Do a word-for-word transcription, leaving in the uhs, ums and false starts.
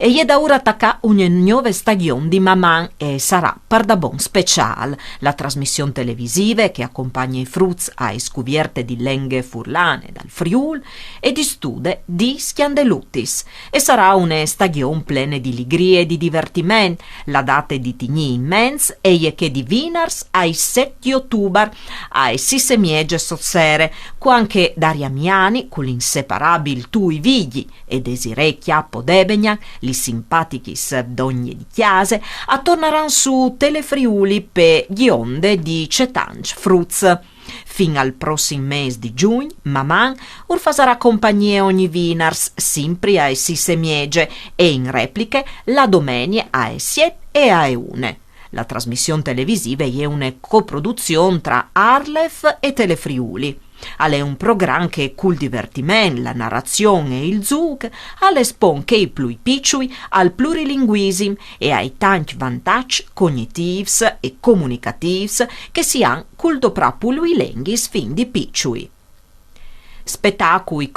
E je daûr a tacà une gnove stagjon di Maman e sarà pardabon speciâl. La trasmission televisive che e compagne i fruts ae scuvierte di lenghe furlane dal Friûl e di stude di Scjandelutis. E sarà une stagjon plene di ligrie e di divertiment. La date di tignî in ments e je chê di vinars ae set di Otubar, ae sîs e mieze sot sere, cuant che Daria Miani, cul inseparabil Tui Vigji, e Desirée Chiappo Debegnan, lis simpatichis dogne di cjase, a tornaran sù Telefriuli pe gjonde di Cetancj Fruts. Fin al prossim mês di Jugn, Maman ur fasarà compagnie ogni vinars, simpri ae sîs e mieze, e in repliche la domenie ae siet e ae une. La trasmission televisive e je une coproduzion tra Arlef e Telefriuli. Al è un program che cul divertiment, la narazion e il zûc al espon chei plui piçui al plurilinguisim e ai tancj vantaçs cognitîfs e comunicatîfs che si àn cul doprâ plui lenghis fin di piçui. Spetacui